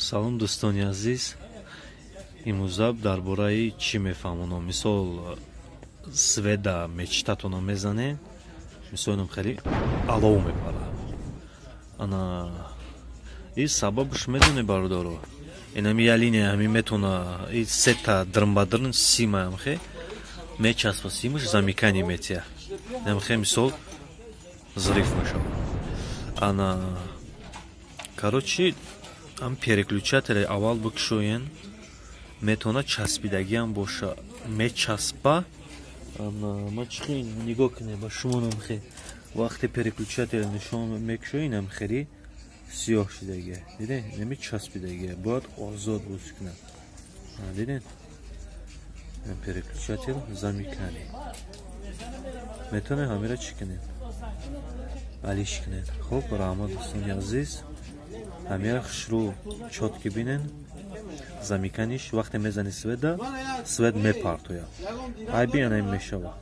Салом, дӯстони азиз. Имрӯза дар бораи чӣ мефаҳмонам? Мисол, свет а мечтатонро мезанем, мисол, инам хеле алов мепара. Ана и сабабш медоне, бародаро? Инами я линия ҳамин метона и сета дрнбадрн симаям хе мечаспа, симаш замыкание метия, инам хе, мисол, взрыв мешавад. Ана, короче, ам переключатель е аввал бикушоен, метавона часпидагиам боша, мечаспа. Ма чихи нигоҳ кунем ба шумо, намхе вақте переключатель нишон мекушои, инам хели сиёҳ шидагия, диден? Неми часпидагия, бояд озод боз кунад, диден? Переключатель замыкание, метавонем ҳамира чӣ кунем? Алиш кунем. Хуб, раҳмат, дӯстони азиз. Ҳамира хушрӯ чётко бинен, замыкание ш вақте мезани свет а, свет мепартояд, айби ана мешавад.